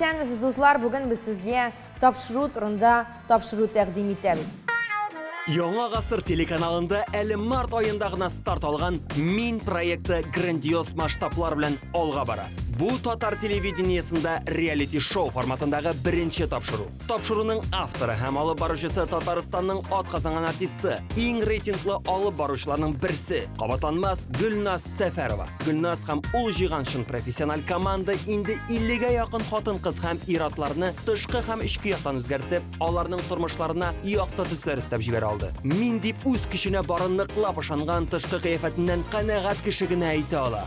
Исәнмесез, дуслар! Бүген без сезгә тапшыру турында тапшыру тәкъдим итәбез. Яңа гасыр телеканалында әле март аенда гына старт алган Мин проекты грандиоз масштаблар белән алга бара. Бу татар телевидениесендә реалити-шоу форматындагы беренче тапшыру. Тапшыруның авторы һәм алып баручысы Татарстанның атказанган артисты, иң рейтинглы алып баручыларның берсе, кабатланмас Гөлназ Сәфәрова. Гөлназ һәм ул җыйган чын профессиональ команда инде 50-гә якын хатын-кыз һәм ир-атларны тышкы һәм эчке яктан үзгәртеп, аларның тормышларына якты төсләр өстәп җибәрә алды. Мин дип үз көченә бары ныклап ышанган, тышкы кыяфәтеннән канәгать кеше генә әйтә ала.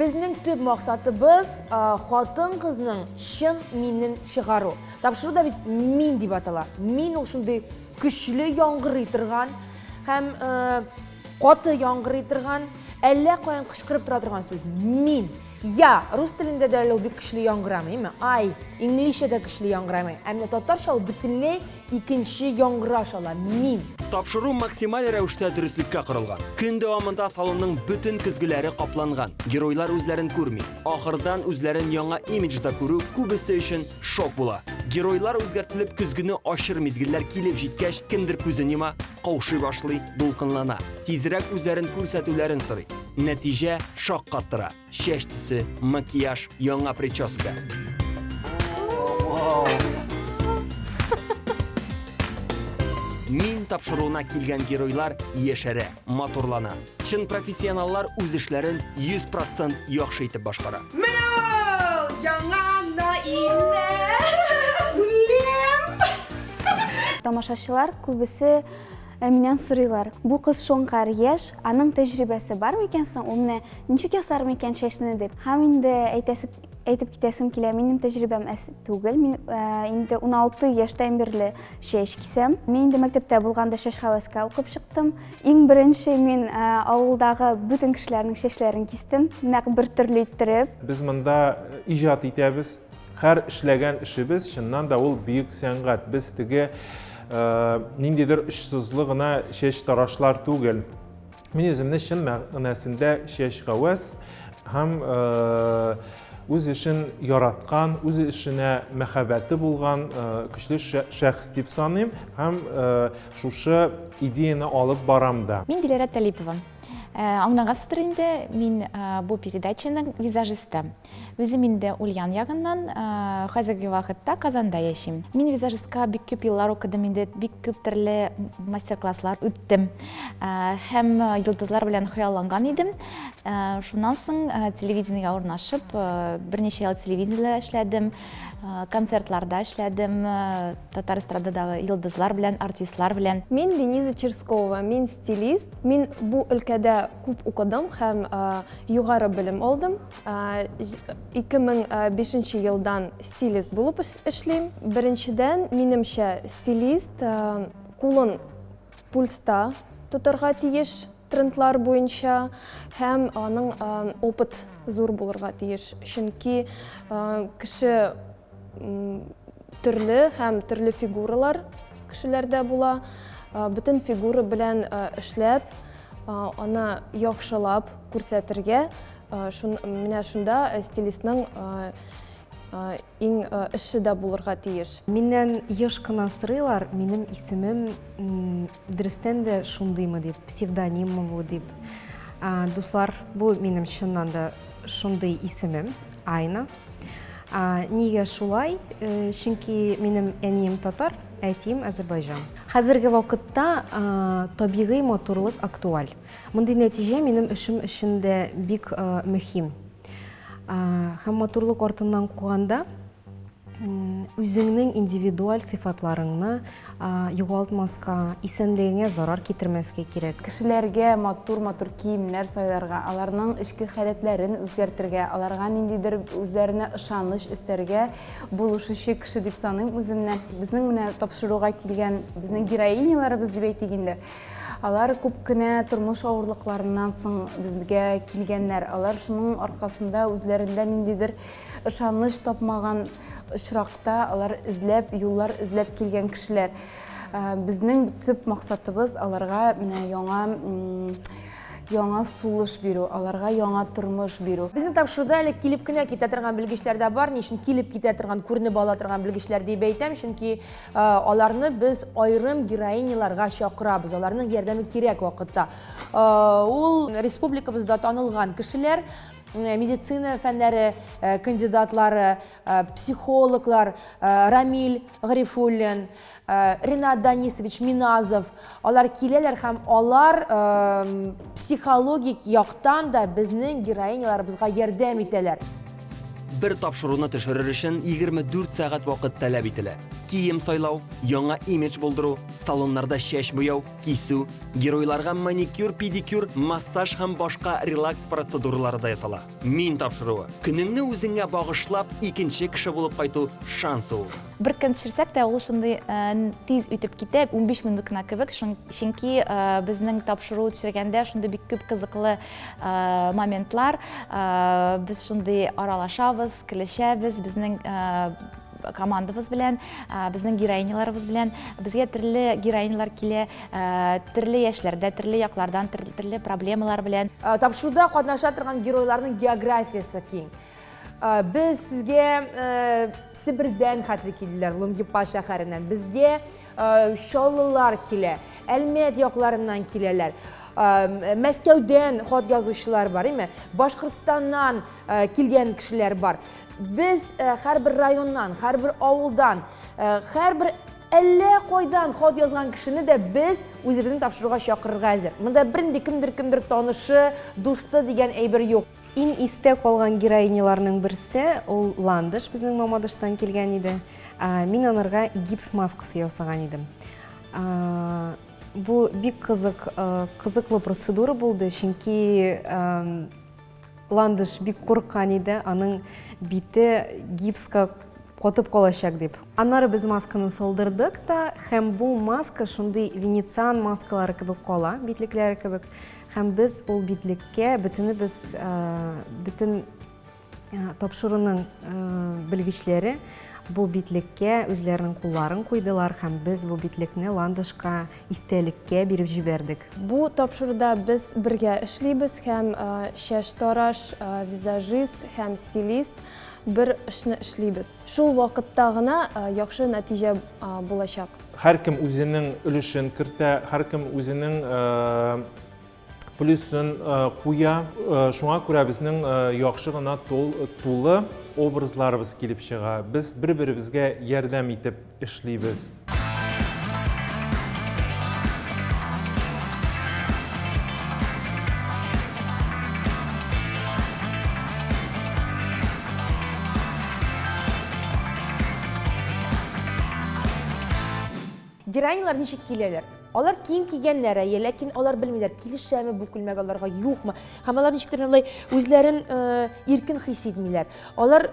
Безнең төп максатыбыз хатын-кызның чын минен чыгару. Тапшыру да бит мин дип атала. Мин ул шундый көчле яңгырый торган һәм каты яңгырый торган, әллә каян кычкырып тора торган сүз. Мин. Я рус телендә дә әле ул бик көчле яңгырамый, әйме? Ай, инглизчә дә көчле яңгырамый. Ә менә татарча ул бөтенләй Икенче яңгыраш ала, мин. Тапшыру максималь рәвештә дөреслеккә корылган. Көн дәвамында салонның бөтен көзгеләре капланган. Геройлар үзләрен күрми. Ахырдан үзләрен яңа имиджда күрү күбесе өчен шок була. Геройлар үзгәртелеп көзгене ачыр мизгелләр килеп җиткәч, кемдер күзен йома, каушый башлый, дулкынлана. Тизрәк үзләрен күрсәтүләрен сорый. Нәтиҗә шаккаттыра. Чәч төсе, макияж, яңа прическа. Мин тапшыруына килгән геройлар яшәрә, матурлана. Чын профессионаллар үз эшләрен 100% яхшы итеп башкара. Менә ул яңа Наилә! Үлем! Тамашачылар күбесе Ә миннән сорыйлар, бу кыз шуңкар яшь, аның тәҗрибәсе бар микән соң, ул менә ничек ясар микән чәчне дип. Һәм инде әйтәсе, әйтеп китәсем килә, минем тәҗрибәм әз түгел. Мин инде 16 яшьтән бирле чәч кисәм. Мин инде мәктәптә булганда чәч һәвәскә укып чыктым. Иң беренче мин авылдагы бөтен кешеләрнең чәчләрен кистем, нәкъ бер төрле иттереп. Без монда иҗат итәбез. Һәр эшләгән эшебез чыннан да ул бөек сәнгать. Без теге ниндидер очсызлы гына чәч тарашлар түгел. Мин үземне чын мәгънәсендә чәч гәвәс һәм үз эшен яраткан, үз эшенә мәхәббәте булган көчле шәхес дип саныйм һәм шушы идеяне алып барам да. Мин Диләрә Талипова. Аңлагансыздыр инде, мин бу передачаның визажисты. Үзем инде Ульян ягыннан, хәзерге вакытта Казанда яшим. Мин визажистка бик күп еллар укыдым инде, бик күп төрле мастер-класслар үттем. Һәм йолдызлар белән хыялланган идем. Шуннан соң телевидениегә урнашып, берничә ел телевидениедә эшләдем, концертларда эшләдем, татар эстрададагы йолдызлар белән, артистлар белән. Мин Лениза Черскова, мин стилист. Мин бу өлкәдә күп укыдым һәм югары белем алдым. 2005 елдан стилист булып эшлим. Беренчедән, минемчә, стилист кулын пульста тотарга тиеш трендлар буенча һәм аның опыт зур булырга тиеш. Чөнки кеше төрле һәм төрле фигуралар кешеләрдә була. Бөтен фигура белән эшләп, аны яхшылап күрсәтергә, менә шунда стилистның иң эше дә булырга тиеш. Миннән еш кына сорыйлар, минем исемем дөрестән дә шундыймы дип, псевдониммы бу дип. Дуслар, бу минем чыннан да шундый исемем, Айна. Нигә шулай? Э, чөнки минем әнием татар, әтием азербайҗан. Хәзерге вакытта табигый матурлык актуаль. Мондый нәтиҗә минем эшем өчен дә бик мөһим. Һәм матурлык артыннан куганда үзеңнең индивидуаль сыйфатларыңны югалтмаска, исәнлегеңә зарар китермәскә кирәк. Кешеләргә матур-матур киемнәр сайларга, аларның эчке халәтләрен үзгәртергә, аларга ниндидер үзләренә ышаныч өстәргә булышучы кеше дип саныйм үземне. Безнең менә тапшыруга килгән безнең героиняларыбыз дип әйтик инде. Алар күп кенә тормыш авырлыкларыннан соң безгә килгәннәр. Алар шуның аркасында үзләрендә ниндидер Ышаныч тапмаган очракта алар эзләп, юллар эзләп килгән кешеләр. Безнең төп максатыбыз аларга менә яңа яңа сулыш бирү, аларга яңа тормыш бирү. Безнең тапшыруда әле килеп кенә китә торган белгечләр дә бар. Ни өчен килеп китә торган, күренеп ала торган белгечләр дип әйтәм, чөнки аларны без аерым героиняларга чакырабыз. Аларның ярдәме кирәк вакытта. Ул республикабызда танылган кешеләр, медицина фәннәре кандидатлары, психологлар Рамиль Гарифуллин, Ренат Данисович Миназов, алар киләләр һәм алар психологик яктан да безнең героиняларыбызга ярдәм итәләр. Бер тапшыруны төшерер өчен 24 сәгать вакыт таләп ителә. Кием сайлау, яңа имидж булдыру, салоннарда чәч буяу, кисү, геройларга маникюр, педикюр, массаж һәм башка релакс процедуралары да ясала. Мин тапшыруы. Көнеңне үзеңә багышлап, икенче кеше булып кайту шансы ул. Бер көн төшерсәк тә, ул шундый тиз үтеп китә, 15 минут кына кебек, чөнки безнең тапшыру төшергәндә шундый бик күп кызыклы моментлар, без шундый аралашабыз, көлешәбез, безнең командабыз белән, безнең героиняларыбыз белән. Безгә төрле героинялар килә, төрле яшьләрдә, төрле яклардан, төрле проблемалар белән. Тапшыруда катнаша торган геройларның географиясе киң. Без сезгә Себердән хәтле килделәр, Лонгипа шәһәреннән. Безгә Чаллылар килә, Әлмәт якларыннан киләләр. Мәскәүдән хат язучылар бар, әйме? Башкортстаннан килгән кешеләр бар. Без һәрбер районнан, һәрбер авылдан, һәрбер әллә кайдан хат язган кешене дә без үзебезнең тапшыруга чакырырга әзер. Монда бернинди кемдер кемдер танышы, дусты дигән әйбер юк. Иң истә калган героиняларның берсе ул Ландыш, безнең Мамадыштан килгән иде. Мин анарга гипс маскасы ясаган идем. Бу бик кызык, кызыклы процедура булды, чөнки Ландыш бик курыккан иде, аның бите гипска катып калачак дип. Аннары без масканы салдырдык та, һәм бу маска шундый венециан маскалары кебек кала, битлекләре кебек. Һәм без ул битлеккә бөтенебез, бөтен тапшыруның белгечләре бу битлеккә үзләренең кулларын куйдылар һәм без бу битлекне Ландышка истәлеккә биреп җибәрдек. Бу тапшыруда без бергә эшлибез һәм чәчтараш, визажист һәм стилист бер эшне эшлибез. Шул вакытта гына яхшы нәтиҗә булачак. Һәркем үзенең өлешен кертә, һәркем үзенең плюсын куя. Шуңа күрә безнең яхшы гына тулы образларыбыз килеп чыга. Без бер-беребезгә ярдәм итеп эшлибез. Героинялар ничек киләләр? Алар кием кигәннәр, әйе, ләкин алар белмиләр, килешәме бу күлмәк аларга, юкмы. Һәм алар ничектер менә болай үзләрен иркен хис итмиләр. Алар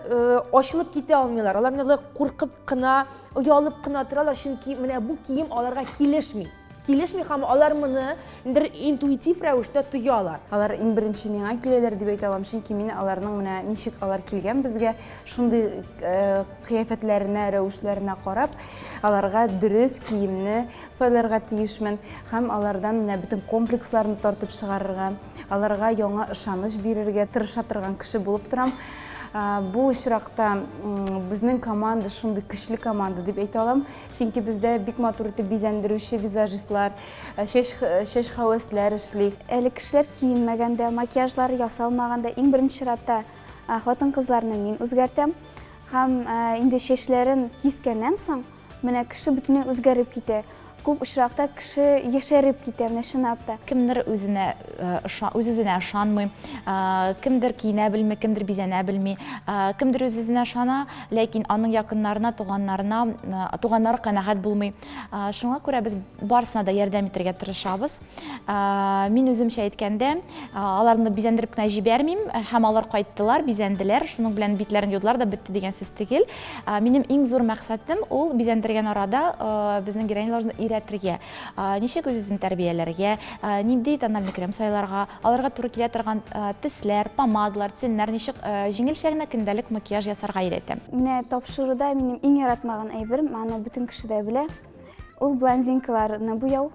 ачылып китә алмыйлар. Алар менә болай куркып кына, оялып кына торалар, чөнки менә бу кием аларга килешми. Килешми һәм алар моны ниндидер интуитив рәвештә тоялар. Алар иң беренче миңа киләләр дип әйтә алам, чөнки мин аларның менә ничек алар килгән безгә, шундый кыяфәтләренә, рәвешләренә карап, аларга дөрес киемне сайларга тиешмен һәм алардан менә бөтен комплексларны тартып чыгарырга, аларга яңа ышаныч бирергә тырыша торган кеше булып торам. Бу очракта безнең команда шундый көчле команда дип әйтә алам, чөнки бездә бик матур итеп бизәндерүче визажистлар, чәч, чәч хәвәсләр эшли. Әле кешеләр киенмәгәндә, макияжлары ясалмаганда, иң беренче чиратта хатын-кызларны мин үзгәртәм. Һәм инде чәчләрен кискәннән соң, менә кеше бөтенләй үзгәреп китә. Күп очракта кеше яшәреп китә, менә чынлап та. Кемдер үзенә үз-үзенә ышанмый, кемдер киенә белми, кемдер бизәнә белми, кемдер үз-үзенә ышана, ләкин аның якыннарына, туганнарына, туганнары канәгать булмый. Шуңа күрә без барысына да ярдәм итәргә тырышабыз. Мин үземчә әйткәндә, аларны бизәндереп кенә җибәрмим, һәм алар кайттылар, бизәнделәр, шуның белән битләрен юдылар да бетте дигән сүз түгел. Минем иң зур максатым ул бизәндергән арада безнең героиняларыбызны өйрәтергә, ничек үз-үзен тәрбияләргә, нинди тональный крем сайларга, аларга туры килә торган төсләр, помадалар, теннәр, ничек җиңелчә генә көндәлек макияж ясарга өйрәтәм. Менә тапшыруда минем иң яратмаган әйберем, аны бөтен кеше дә белә, ул блондинкаларны буяу.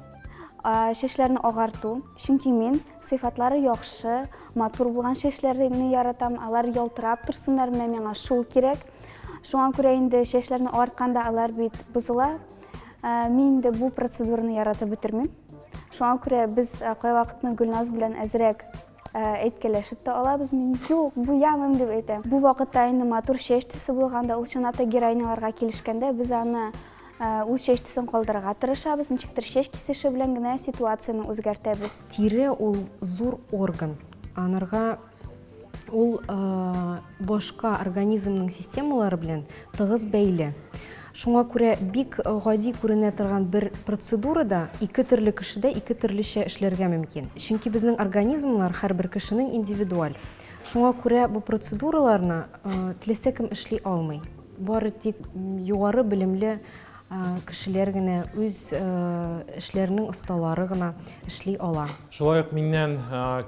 Чәчләрне агарту, чөнки мин сыйфатлары яхшы, матур булган чәчләрне яратам, алар ялтырап торсыннар, менә миңа шул кирәк. Шуңа күрә инде чәчләрне агартканда алар бит бозыла. Мин инде бу процедураны яратып бетермим. Шуңа күрә без кайвакытны Гөлназ белән әзрәк әйткәләшеп тә алабыз. Мин юк, буямыйм дип әйтәм. Бу вакытта инде матур чәч төсе булганда, ул чынлап та героиняларга килешкәндә, без аны үз чәч төсен калдырырга тырышабыз, ничектер чәч кисеше белән генә ситуацияне үзгәртәбез. Тире ул зур орган. Анарга ул башка организмның системалары белән тыгыз бәйле. Шуңа күрә бик гади күренә торган бер процедура да ике төрле кешедә ике төрлечә эшләргә мөмкин. Чөнки безнең организмнар һәрбер кешенең индивидуаль. Шуңа күрә бу процедураларны теләсә кем эшли алмый. Бары тик югары белемле кешеләр генә, үз эшләренең осталары гына эшли ала. Шулай ук миннән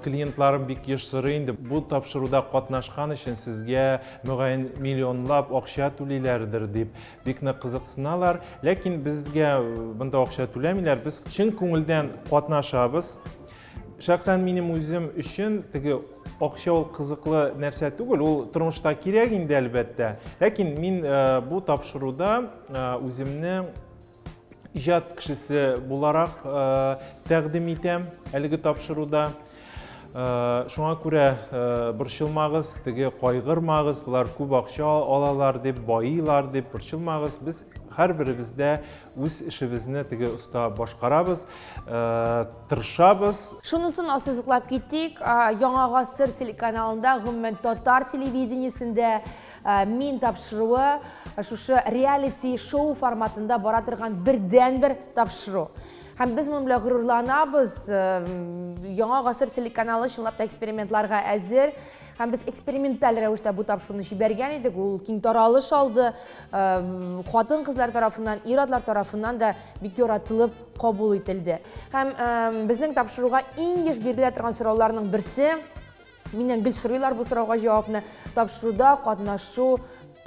клиентларым бик еш сорый инде, бу тапшыруда катнашкан өчен сезгә, мөгаен, миллионлап акча түлиләрдер дип, бик нык кызыксыналар. Ләкин безгә монда акча түләмиләр, без чын күңелдән катнашабыз. Шәхсән минем үзем өчен теге акча ул кызыклы нәрсә түгел, ул тормышта кирәк инде әлбәттә. Ләкин мин э, бу тапшыруда э, үземне иҗат кешесе буларак э, тәкъдим итәм әлеге тапшыруда. Шуңа күрә борчылмагыз, теге кайгырмагыз, болар күп акча алалар дип, байыйлар дип борчылмагыз. Без һәрберебез дә Үз эшебезне теге оста башкарабыз, тырышабыз. Шунысын ассызыклап китик, Яңа гасыр телеканалында, гомумән татар телевидениесендә Мин тапшыруы шушы реалити-шоу форматында бара торган бердәнбер тапшыру. Һәм без моның белән горурланабыз. Яңа гасыр телеканалы чынлап та экспериментларга әзер. Һәм без эксперименталь рәвештә бу тапшыруны җибәргән идек. Ул киң таралыш алды. Хатын-кызлар тарафыннан, ир-атлар тарафыннан да бик яратылып кабул ителде. Һәм безнең тапшыруга иң еш бирелә торган сорауларның берсе, миннән гел сорыйлар бу сорауга җавапны, тапшыруда катнашу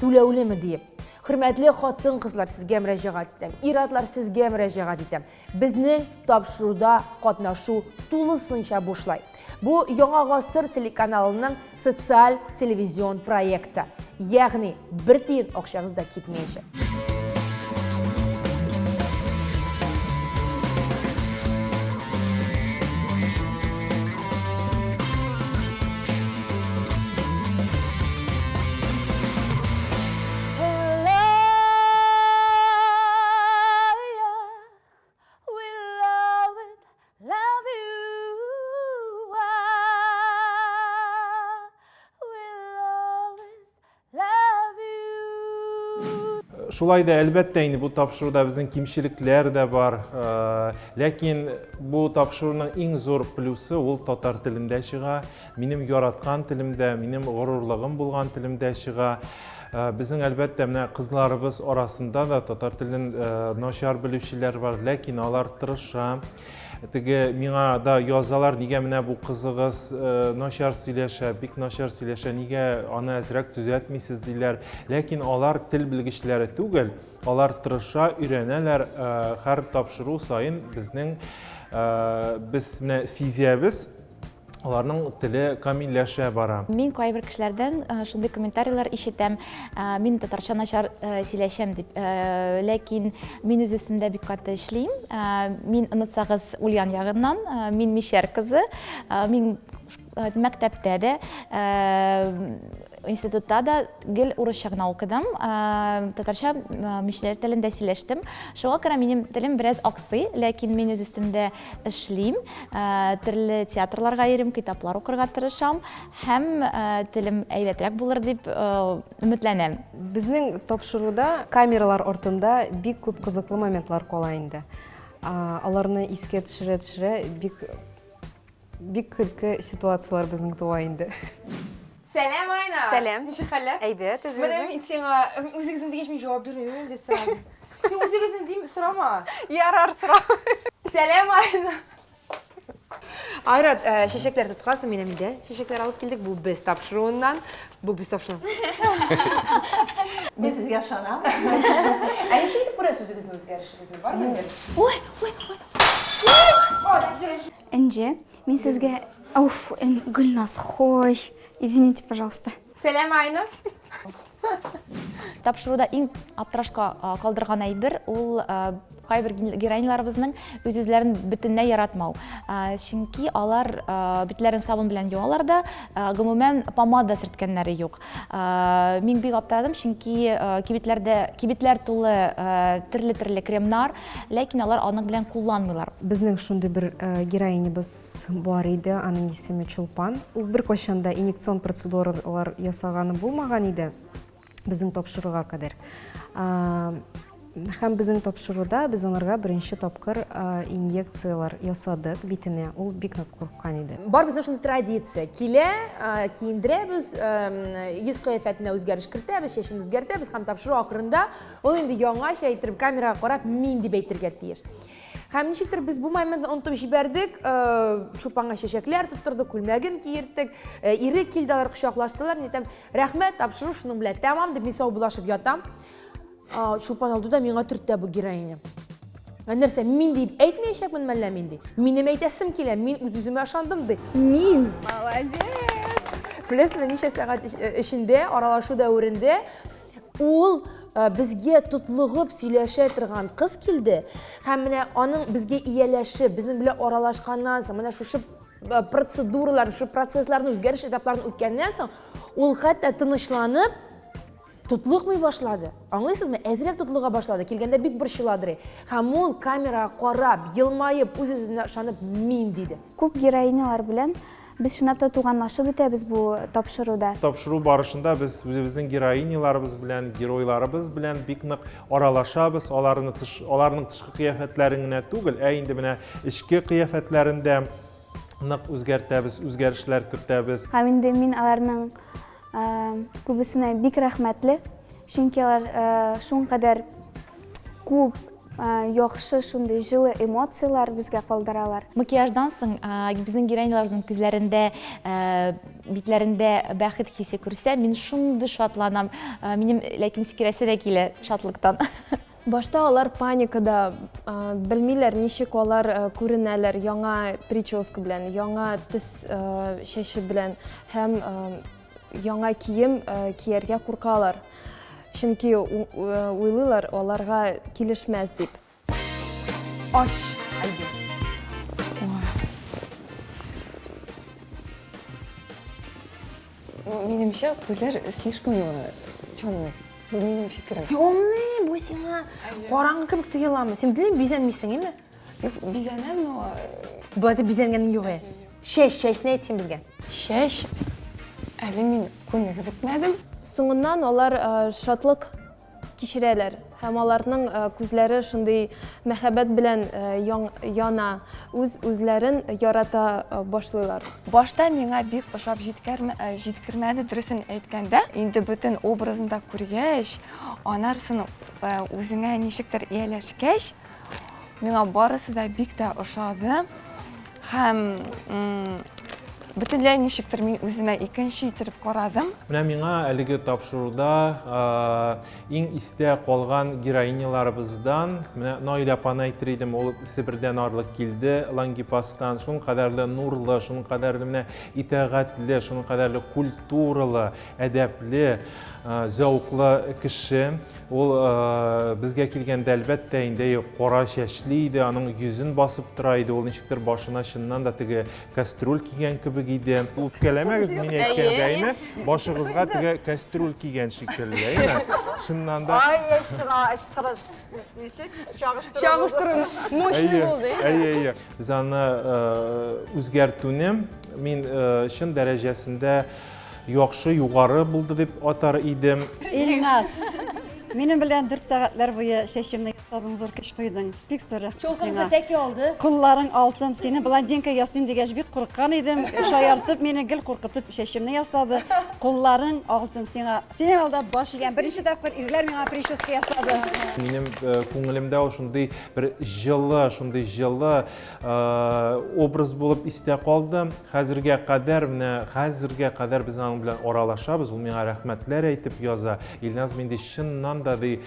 түләүлеме диеп. Хөрмәтле хатын-кызлар, сезгә мөрәҗәгать итәм. Ир-атлар, сезгә мөрәҗәгать итәм. Безнең тапшыруда катнашу тулысынча бушлай. Бу Яңа гасыр телеканалының социаль телевизион проекты. Ягъни бер тиен акчагыз да китмәячәк. Шулай да, әлбәттә, инде бу тапшыруда безнең кимчелекләр дә бар. Ләкин бу тапшыруның иң зур плюсы ул татар телендә чыга. Минем яраткан телемдә, минем горурлыгым булган телемдә чыга. Э, безнең әлбәттә менә кызларыбыз арасында да татар телен э, начар белүчеләр бар, ләкин алар тырыша. Теге миңа да язалар, нигә менә бу кызыгыз э, начар сөйләшә, бик начар сөйләшә, нигә аны әзрәк төзәтмисез диләр. Ләкин алар тел белгечләре түгел, алар тырыша, өйрәнәләр. Һәр тапшыру саен безнең без менә сизәбез, аларның теле камилләшә бара. Мин кайбер кешеләрдән шундый комментарийлар ишетәм, мин татарча начар сөйләшәм дип. Ләкин мин үз өстемдә бик каты эшлим. Мин, онытсагыз, Ульян ягыннан, мин мишәр кызы. Мин мәктәптә дә, институтта да гел урысча гына укыдым. Татарча мишәр телендә сөйләштем. Шуңа күрә минем телем бераз аксый, ләкин мин үз өстемдә эшлим, төрле театрларга йөрим, китаплар укырга тырышам һәм телем әйбәтрәк булыр дип өметләнәм. Безнең тапшыруда камералар артында бик күп кызыклы моментлар кала инде. Аларны искә төшерә-төшерә бик бик көлке ситуацияләр безнең туа инде. Сәлам, Айна! Сәлам. Ничек хәлләр? Әйбәт, үзегезнең? Менә мин сиңа үзегезнең дигәч мин җавап бирмим инде сразу. Син үзегезнең дим сорама. Ярар, сорама. Сәлам, Айна! Айрат, э, чәчәкләр тоткансың, менә мин дә чәчәкләр алып килдек. Бу без тапшыруыннан. Бу без тапшыру. Мин сезгә ышанам. Ә ничек итеп күрәсез үзегезнең үзгәрешегезне? Бармы үзгәреш? Ой, ой, ой. Энҗе, мин сезгә... Уф, Гөлназ, хой, извините, пожалуйста. Сәлам, Айнур. Тапшыруда иң аптырашка калдырган әйбер ул кайбер героиняларыбызның үз-үзләрен бөтенләй яратмау. Чөнки алар битләрен сабын белән юалар да, гомумән помада сөрткәннәре юк. Мин бик аптырадым, чөнки кибетләрдә кибетләр тулы төрле-төрле кремнар, ләкин алар аның белән кулланмыйлар. Безнең шундый бер героинябыз бар иде, аның исеме Чулпан. Ул беркайчан да инъекцион процедуралар ясаганы булмаган иде безнең тапшыруга кадәр. Һәм безнең тапшыруда без аларга беренче тапкыр инъекцияләр ясадык битенә. Ул бик нык курыккан иде. Бар безнең шундый традиция. Килә, киендерәбез, йөз кыяфәтенә үзгәреш кертәбез, чәчен үзгәртәбез һәм тапшыру ахырында ул инде яңача иттереп камерага карап мин дип әйтергә тиеш. Һәм ничектер без бу моментны онытып җибәрдек. Чулпанга чәчәкләр тоттырдык, күлмәген киерттек. Ире килде, алар кочаклаштылар. Мин әйтәм, рәхмәт, тапшыру шуның белән тәмам дип мин саубуллашып ятам. Чулпан алды да миңа төртте бу героиня. Ә нәрсә, мин дип әйтмәячәкмен мәллә мин ди. Минем әйтәсем килә, мин үз-үземә ышандым ди. Мин! Молодец! Беләсезме, ничә сәгать эчендә, аралашу дәверендә ул безгә тотлыгып сөйләшә торган кыз килде һәм менә аның безгә ияләшеп, безнең белән аралашканнан соң, менә шушы процедуралар, шушы процессларны, үзгәреш этапларын үткәннән соң, ул хәтта тынычланып, тотлыкмый башлады. Аңлыйсызмы? Әзрәк тотлыга башлады. Килгәндә бик борчыладыр. Һәм ул камерага карап, елмаеп, үз-үзенә ышанып, мин диде. Күп героинялар белән Без чынлап та туганлашып бетәбез бу тапшыруда. Тапшыру барышында без үзебезнең героиняларыбыз белән, геройларыбыз белән бик нык аралашабыз. Аларны тыш, аларның тышкы кыяфәтләрен генә түгел, ә инде менә эчке кыяфәтләрен дә нык үзгәртәбез, үзгәрешләр кертәбез. Һәм инде мин аларның күбесенә бик рәхмәтле, чөнки алар шуңкадәр күп яхшы шундый җылы эмоцияләр безгә калдыралар. Макияждан соң безнең героиняларыбызның күзләрендә, битләрендә бәхет хисе күрсәм, мин шундый шатланам. Минем ләкин сикерәсе дә килә шатлыктан. Башта алар паникада, белмиләр, ничек алар күренәләр яңа прическа белән, яңа төс чәче белән һәм яңа кием кияргә куркалар. Чөнки уйлыйлар, аларга килешмәс дип. Аш, Альбин. Ну, минемчә, күзләр слишком темный. Бу минем фикерем. Темный, бу сиңа караңгы кебек тоеламы? Син бөтенләй бизәнмисең, әйме? Юк, бизәнәм, но... Болай дип бизәнгәнең юк, ә? Чәч, чәчне әйт син безгә. Чәч, әле мин күнегеп бетмәдем. Соңыннан алар шатлык кичерәләр һәм аларның күзләре шундый мәхәббәт белән яна, үз-үзләрен ярата башлыйлар. Башта миңа бик ошап җиткермәде, дөресен әйткәндә. Инде бөтен образын да күргәч, анарсын үзеңә ничектер ияләшкәч, миңа барысы да бик тә ошады. Һәм бөтенләй ничектер мин үземә икенче итеп карадым. Менә миңа әлеге тапшыруда иң истә калган героиняларыбыздан, менә Наилә апаны әйтер идем, ул Себердән арлык килде, Лангепастан, шуның кадәрле нурлы, шуның кадәрле менә итагатьле, шуның кадәрле культуралы, әдәпле, зәвыклы кеше. Ул безгә килгәндә, әлбәттә, инде кара чәчле иде, аның йөзен басып тора иде, ул ничектер башына чыннан да теге кастрюль кигән кебек иде. Үпкәләмәгез мин әйткәнгә, әйме? Башыгызга теге кастрюль кигән шикелле, әйме? Чыннан да. Ай, ничек чагыштыру. Чагыштыру мощный булды. Әйе, әйе. Без аны үзгәртүне мин чын дәрәҗәсендә Яхшы, югары булды дип атар идем. Илназ, минем белән 4 сәгатьләр буе чәчемне ясадың, зур көч куйдың. Бик зур рәхмәт сиңа. Челкамызны тәки алды. Кулларың алтын. Сине блондинка ясыйм дигәч, бик курыккан идем. Шаяртып, мине гел куркытып чәчемне ясады. Кулларың алтын сиңа. Синең алда баш игән. Беренче тапкыр ирләр миңа прическа ясады. Минем күңелемдә ул шундый бер җылы, шундый җылы образ булып истә калды. Хәзергә кадәр, менә хәзергә кадәр без аның белән аралашабыз. Ул миңа рәхмәтләр әйтеп яза. Илназ, мин ди чыннан да да, ди,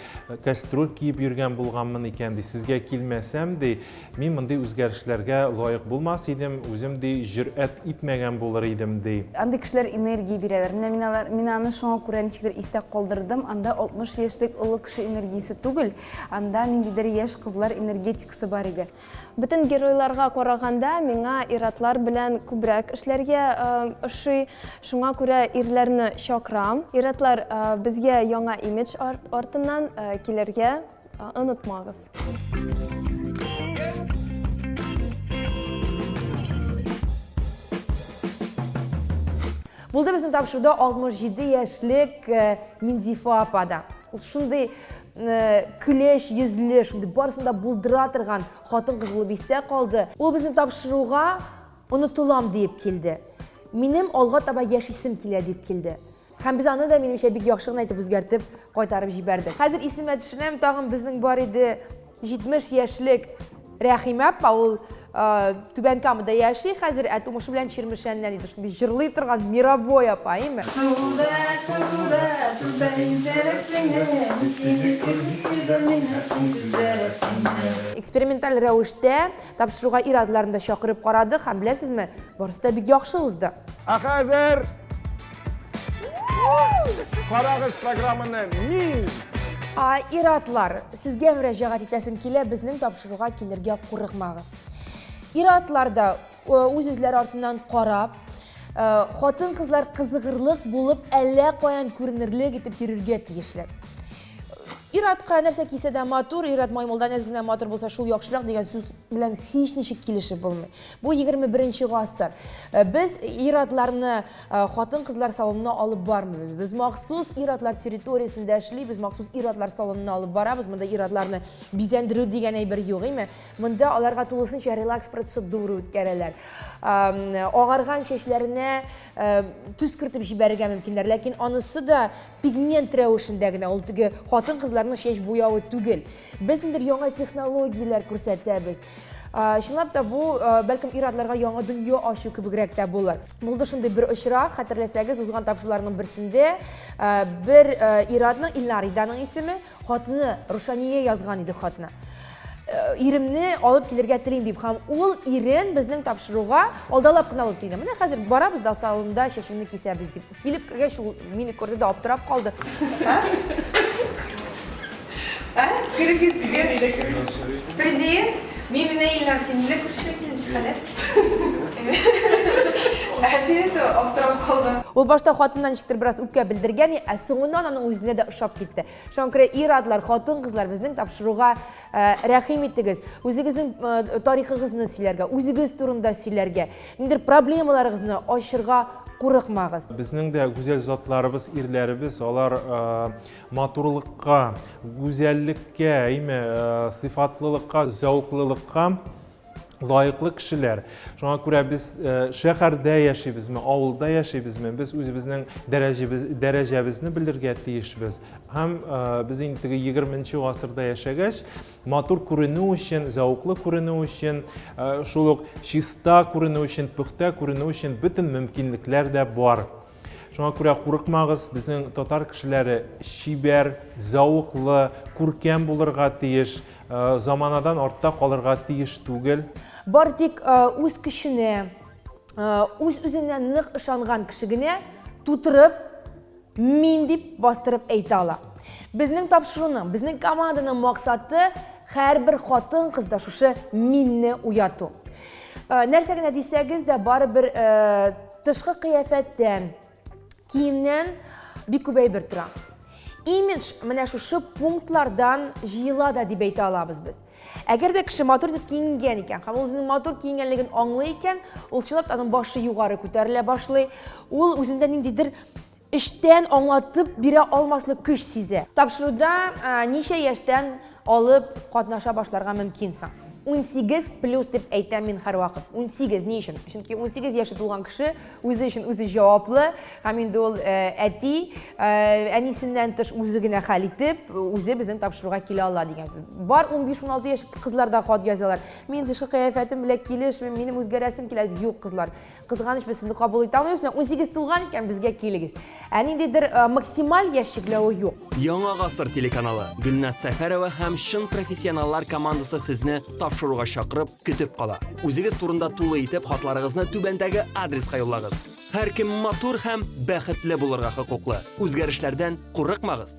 кәстрүл киеп йөргән булганмын икән, ди, сезгә килмәсәм, ди, мин мондый үзгәрешләргә лаек булмас идем, үзем, ди, җөрьәт итмәгән булыр идем, ди. Андый кешеләр энергия бирәләр. Менә мин алар, мин аны шуңа күрә ничектер истә калдырдым. Анда 60 яшьлек олы кеше энергиясе түгел, анда ниндидер яшь кызлар энергетикасы бар иде. Бөтен геройларга караганда, миңа ир-атлар белән күбрәк эшләргә ошый. Шуңа күрә ирләрне чакырам. Ир-атлар, безгә яңа имидж артыннан килергә онытмагыз. Булды безнең тапшыруда 67 яшьлек Минзифа апа да. Ул шундый көләч йөзле, шундый барысын да булдыра торган хатын-кыз булып истә калды. Ул безнең тапшыруга онытылам диеп килде. Минем алга таба яшисем килә дип килде. Һәм без аны да, минемчә, бик яхшы гына итеп үзгәртеп кайтарып җибәрдек. Хәзер исемә төшерәм, тагын безнең бар иде 70 яшьлек Рәхимә апа, ул Түбән Камада яши хәзер, ә тумышы белән Чирмешәннән иде. Шундый җырлый торган мировой апа, әйеме? Суда, суда, суда йөзәрсең, мин сине күрмим, йөзәлмим, син күзәрсең. Эксперименталь рәвештә тапшыруга ир-атларны да чакырып карадык һәм, беләсезме, барысы да бик яхшы узды. Ә хәзер карагыз программаны Мин! Ир-атлар, сезгә мөрәҗәгать итәсем килә, безнең тапшыруга килергә курыкмагыз. Ир-атлар да үз-үзләре артыннан карап, хатын-кызлар кызыгырлык булып, әллә каян күренерлек итеп йөрергә тиешләр. Ир-атка нәрсә кисә дә матур, ир-ат маймылдан әз генә матур булса, шул яхшырак дигән сүз белән һич ничек килешеп булмый. Бу 21 гасыр. Без ир-атларны хатын-кызлар салонына алып бармыйбыз. Без махсус ир-атлар территориясендә эшлибез, махсус ир-атлар салонына алып барабыз. Монда ир-атларны бизәндерү дигән әйбер юк, име? Монда аларга тулысынча релакс процедура үткәрәләр. Агарган чәчләренә төс кертеп җибәрергә мөмкиннәр, ләкин анысы да пигмент рәвешендә генә, ул теге хатын-кызларның чәч буявы түгел. Без ниндидер яңа технологияләр күрсәтәбез. Чынлап та бу, бәлкем, ир-атларга яңа дөнья ачу кебегрәк тә булыр. Булды шундый бер очрак, хәтерләсәгез, узган тапшыруларның берсендә бер ир-атның, Илнар иде аның исеме, хатыны Рушания язган иде хатны. Иремне алып килергә телим дип, һәм ул ирен безнең тапшыруга алдалап кына алып килгән. Менә хәзер барабыз да салонда чәчеңне кисәбез дип. Килеп кергәч, ул мине күрде дә аптырап калды. Ә? Керегез, Привет. Мин менә Илнар, син менә күршегә килеп чыга Ә син исә аптырап калдың. Ул башта хатыннан ничектер бераз үпкә белдергән, ә соңыннан аның үзенә дә ошап китте. Шуңа күрә ир-атлар, хатын-кызлар безнең тапшыруга рәхим итегез. Үзегезнең тарихыгызны сөйләргә, үзегез турында сөйләргә, ниндидер проблемаларыгызны ачырга курыкмагыз. Безнең дә гүзәл затларыбыз, ирләребез, алар матурлыкка, гүзәллеккә, әйме, сыйфатлылыкка, зәвыклылыкка лаеклы кешеләр. Шуңа күрә без шәһәрдә яшибезме, авылда яшибезме, без үзебезнең дәрәҗәбез, дәрәҗәбезне белергә тиешбез. Һәм без инде теге 20 гасырда яшәгәч, матур күренү өчен, зәвыклы күренү өчен, шул ук чиста күренү өчен, пөхтә күренү өчен бөтен мөмкинлекләр дә бар. Шуңа күрә курыкмагыз, безнең татар кешеләре чибәр, зәвыклы, күркәм булырга тиеш, заманадан артта калырга тиеш түгел. Бары тик үз көченә, үз-үзенә нык ышанган кеше генә тутырып, мин дип бастырып әйтә ала. Безнең тапшыруның, безнең команданың максаты һәрбер хатын-кызда шушы минне уяту. Нәрсә генә дисәгез дә, барыбер тышкы кыяфәттән, киемнән бик күп әйбер тора. Имидж менә шушы пунктлардан җыела да дип әйтә алабыз без. Әгәр дә кеше матур итеп киенгән икән һәм ул үзенең матур киенгәнлеген аңлый икән, ул чынлап та аның башы югары күтәрелә башлый, ул үзендә ниндидер эчтән аңлатып бирә алмаслык көч сизә. Тапшыруда ничә яшьтән алып катнаша башларга мөмкин соң? 18 плюс дип әйтәм мин һәрвакыт. 18 ни өчен? Чөнки 18 яше тулган кеше үзе өчен үзе җаваплы һәм инде ул э, әти, э, әнисеннән тыш үзе генә хәл итеп, үзе безнең тапшыруга килә ала дигән сүз. Бар 15-16 яшь кызлар да хат язалар. Мин тышкы кыяфәтем белән килешмим, минем үзгәрәсем килә. Юк, кызлар. Кызганыч, без сезне кабул итә алмыйбыз. Менә 18 тулган икән, безгә килегез. Ә ниндидер э, максималь яшь чикләве юк. Яңа гасыр телеканалы, Гөлназ Сәфәрова һәм чын профессионаллар командасы сезне тапшыруга чакырып, көтеп кала. Үзегез турында тулы итеп хатларыгызны түбәндәге адреска юллагыз. Һәркем матур һәм бәхетле булырга хокуклы. Үзгәрешләрдән курыкмагыз.